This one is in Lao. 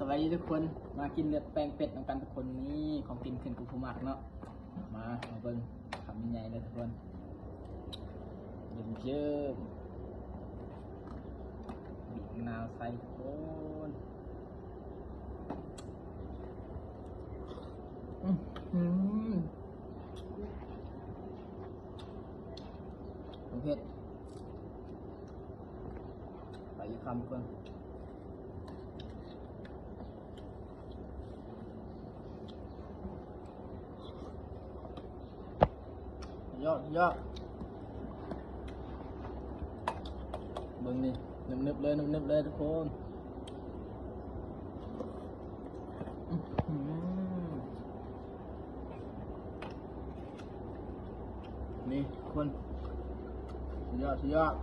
ສະບາຍດີທຸກຄົນ ມາກິນເລືອດແປງເປັດນຳກັນທຸກຄົນ. ນີ້ຂອງກິນຂຶ້ນກັບຜູ້ມັກເນາະ. ມາ ມາເບິ່ງຄຳໃຫຍ່ໆເລີຍທຸກຄົນ. ເຢີ້ມໆ ບີບມະນາວໃສ່ທຸກຄົນ. ອືມ ເຜັດ ໄປອີກຄຳກ່ອນ. ຍອດ ຍອດ ເບິ່ງນີ້ ໜຶບໆເລີຍ ໜຶບໆເລີຍທຸກຄົນ. ອືມ ນີ້ທຸກຄົນ ຍອດ ຍອດ.